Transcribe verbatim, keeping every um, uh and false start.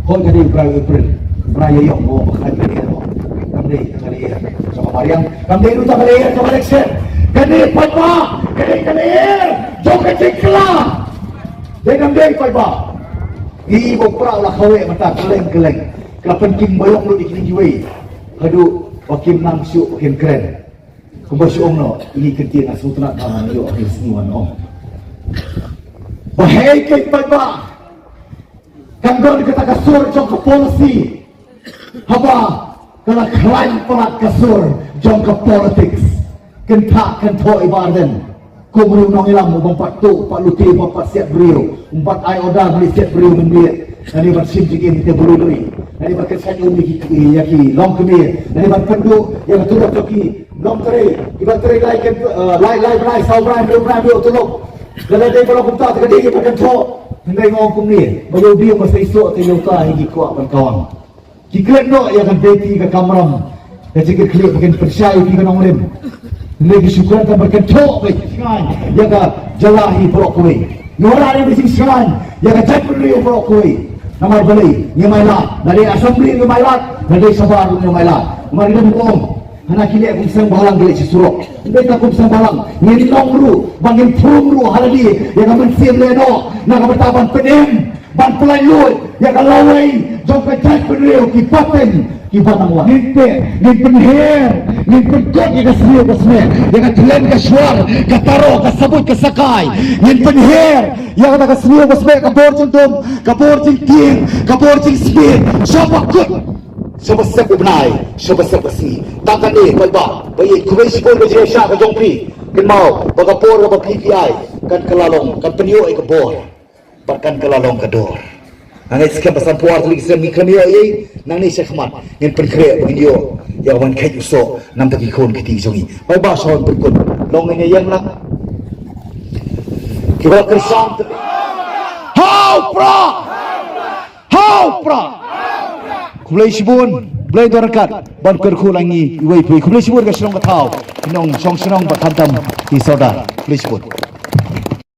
Hooid, ka dei u trai u April, u trai ïa ïoh mo ba ka dei mo. Kam dei tang ka lyer jong ka mariang, kam dei ruh tang ka lyer jong ka election. Ka dei paidbah, ka dei ka lyer jong ka jingkylla. Dei kam dei paidbah. Ngi ba u Prah u la kawei mynta kylleng kylleng. Ka la pynkim ba ïoh lut ïa kine kiwei. Haduh ba kim nang shuh ba kim kren. Kumba shu ong noh, ine i kyntien nga sngewtynnat ba ngan ïoh ha kine ki sngi wan ong. Ba hei keiñ paidbah. Kam don kata ka sur jong ka policy. Haba ka la khlaiñ palat ka sur jong ka politics. Kynthah kynthoh i Bah Ardent. Kum u nongïalam u bym pat tuh, pat lute, bym pat siat briew, u bym pat ai order, bym siat briew mynmiet. Nane ban shim jingim ïa ki briew. Nane ban kyrshan um ïa ki, ïa ki longkmie. Nane ban pynduh ïa ka tulop jong ki longtrei. Kiba trei lai ken, eh, lai, lai bnai, saw bnai, hynriew bnai, hynriew tulop. Lada dei ba long kumta te ka dei ban kynthoh. Hynrei nga ong kumne, ba ïoh biang ba seisoh te ïoh ta ïa ki kwah ban kawang. Ki klet noh ïa ka Beti ka kamram. Ka jingkitkhlieh ba kin pynshai ïa ki ka nongrim. Hynrei ki shu kren tang ba kin thoh ba ki shngaiñ ïa ka jylla hi baroh kawei. Ngi wanrah ïa ka jingshngaiñ ïa ka jaitbynriew baroh kawei. Namar balei? Ngi mailat. Lada dei Assembly ngi mailat, lada dei shabar ngi mailat. Namar ngi dang ong hana ki leh kum seng bhalang ki leh shi surok. Hynrei tang kum seng bhalang ngin long ruh ba ngin thung ruh ha lade ïa ka mynsiem lehnoh na ka bynta ban pynim. Ban pyllait luid ïa ka lawei jong ka jaitbynriew ki pateng kiba nang wan. Ngin pynher, ngin pynkut ïa ka sniew ka smieh, ïa ka thlen ka shwar, ka taroh, ka sabuit ka sakai. Ngin pynher ïa kata ka sniew ka smieh, ka bor jingdum, ka bor jingtieng, ka bor jingsmieh. Sha ba kut, sha ba sep u bnai, sha ba sep ka sngi. Tang kane paidbah, ba ïeit, khublei shibun ba jingïaishah ka jong phi. Kynmaw ba ka por kaba phi phi ai kan kylla long, kan pynïoh ïa ka bor. Bad kan kylla long ka dor. Nga ngeit skhem ba sanphew ar tylli ki snem ngi khlem ïoh ei ei, nangne sha khmat ngin pynkhreh ba ngin ïoh ïa ka ban kheit u soh namar ki khun ki kti jong ngi. Paidbah, sha wan pynkut. Long ngin ïeng lang. Kiba la kyrshan te. Ha u Prah! Ha u Prah! Khublei shibun, Blei un don ryngkat ban kyrkhu lang ïa ngi iwei pa iwei. Khublei shibun ka shnong ka thaw, ki nongshong shnong bad khamtam ki sordar. Khublei shibun.